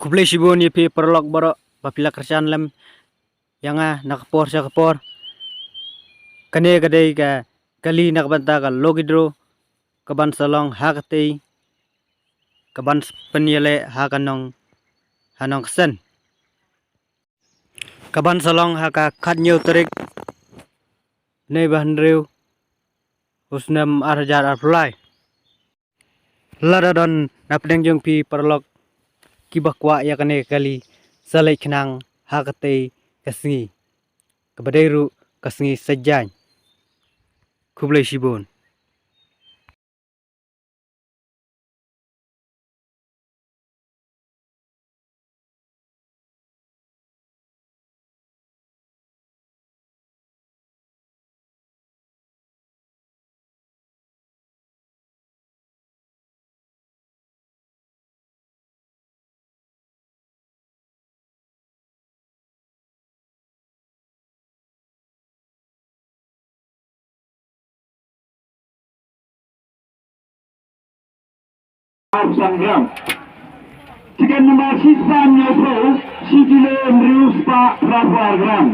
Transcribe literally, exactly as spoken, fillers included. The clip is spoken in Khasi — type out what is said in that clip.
Khublei shibun ïa phi paralok baroh ba phi la kyrshan lem ïa nga na ka por sha ka por. Kane ka dei ka kali na ka bynta ka lucky draw kaban sa long ha katei, kaban pynïaleh ha ka nong, ha Nongksen. Kaban sa long ha ka khathynñiew tarik, bnai ba hynriew, u snem ar hajar arphew lai. Lada don na pdeng jong phi paralok kiba kwah ïa kane ka kali, sa leit khnang ha katei ka sngi, kaba dei ruh ka sngi Saitjaiñ. Khublei shibun. Sangram. Tiket number shispah hynñiewphew, shi kilo hynriew spah phraphew ar gram.